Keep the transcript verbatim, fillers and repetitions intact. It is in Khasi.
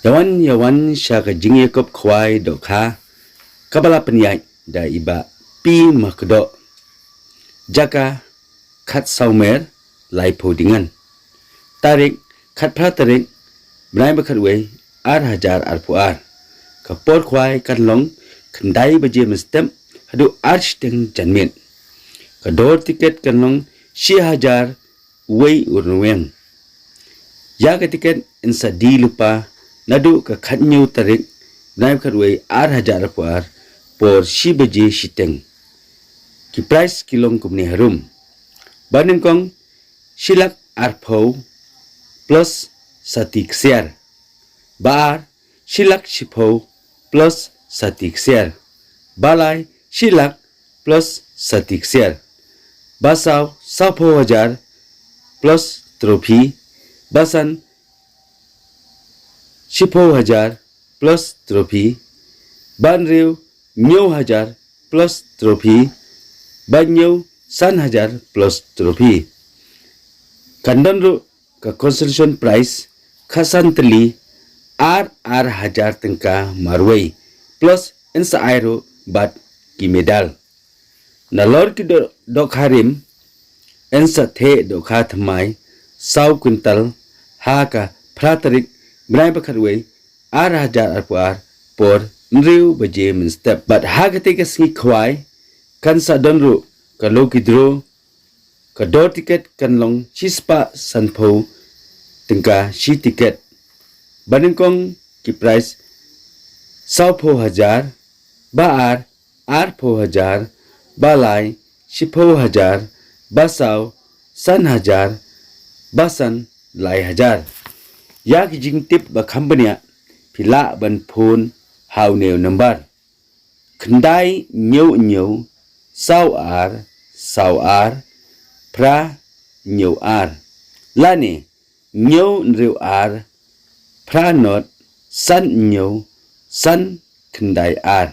Ïawan ïawan sha ka jingïakop khwai dohkha kaba la pynïaid da i Bah P Makdoh. Jaka khatsaw Mer laiphew ding ngan. Tarik khatphra tarik bnai ba khatwei ar hajar arphew ar. Ka por khwai kan long khyndai baje mynstep haduh ar shiteng janmiet. Ka dor tiket kan long shi hajar wei u rnwiang. Ïa ka tiket yn sa die lypa naduh ka khathynñiew tarik bnai ba khatwei ar hajar arphew ar por shi baje shiteng. Ki prize ki long kumne harum. Ba nyngkong shi lak arphew plus sati ksiar. Ba ar shi lak shiphew plus sati ksiar. Ba lai shi lak plus sati ksiar. Ba saw sawphew hajar plus trophy. Ba san shiphew hajar plus trophy. Ba hynriew hynñiew hajar plus trophy. Ba hynñiew san hajar plus trophy. Kan don ruh ka consolation prize khatsan tylli ar ar hajar tyngka marwei plus yn sa ai ruh bad ki medal. Nalor ki dohkha rim yn sa theh dohkha thymmai saw kwintal ha ka phra tarik bnai ba khatwei ar hajar arphew ar por hynriew baje mynstep. Bad ha katei ka sngi khwai kan sa don ruh ka lucky draw. Ka dor tiket kan long shispah sanphew tyngka shi tiket. Ba nyngkong ki prize sawphew hajar, ba ar arphew hajar, ba lai shiphew hajar, ba saw san hajar, ba san lai hajar. Ïa ki jingtip ba kham bniah phi lah ban phone ha une u number: khyndai hynñiew hynñiew saw ar saw ar phra hynñiew ar, lane hynñiew hynriew ar phra nod san hynñiew san khyndai ar.